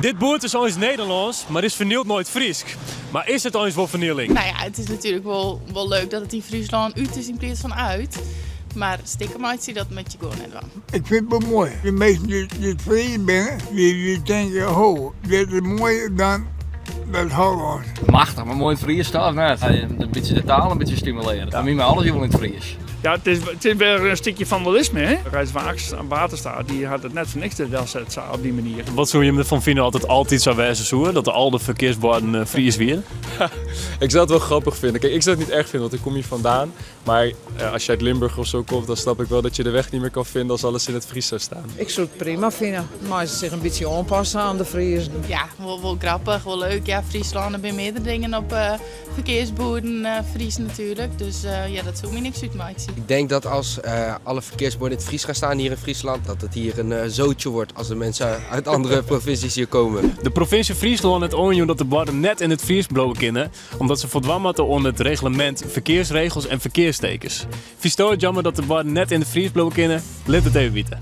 Dit boerd is eins Nederlânsk, mar is fernield nei it Frysk. Mar is it eins wol fernieling? Nou ja, it is natuerlik wol leuk dat it yn Fryslân út is yn pleats fan uit. Mar stikken meitsje, dat moat je gewoan net dwaan. Ik fyn it wol moai. De minsken dy't Fries binne, dy tinke, ho, dit is moaier dan dat Hollânsk. Machtich, mar moai yn it Fries toch of net? In bytsje de taal in bytsje stimulearje. Foar my mei alles wol yn it Fries. Ja, it is wer in stikje fandalisme, hè? Rijkswaterstaat dy hat it net foar niks delset sa op dy manier. Wat soe jim derfan fine as it altyd sa wêze soe, dat al de ferkearsbuorden Fries wiene? Ik zou het wel grappig vinden. Kijk, ik zou het niet erg vinden, want ik kom hier vandaan. Maar als je uit Limburg of zo komt, dan snap ik wel dat je de weg niet meer kan vinden als alles in het Fries zou staan. Ik soe it prima fine. Meie se sich in bytsje oanpasse oan de Friezen. Ja, wol grappich, wol leuk. Ja, Fryslân, der binne meardere dingen op ferkearsbuorden Fries natuerlik. Dus ja, dat soe my niks útmeitsje. Ik denk dat als alle verkeersborden in het Fries gaan staan hier in Friesland, dat het hier een zootje wordt als de mensen uit andere provincies hier komen. De provinsje Fryslân hat oanjûn dat de buorden net yn it Frysk bliuwe kinne, omdat se foldwaan moatte oan it reglemint ferkearsregels en ferkearstekens. Fynsto it jammer dat de buorden net yn it Frysk bliuwe kinne? Lit it even witte.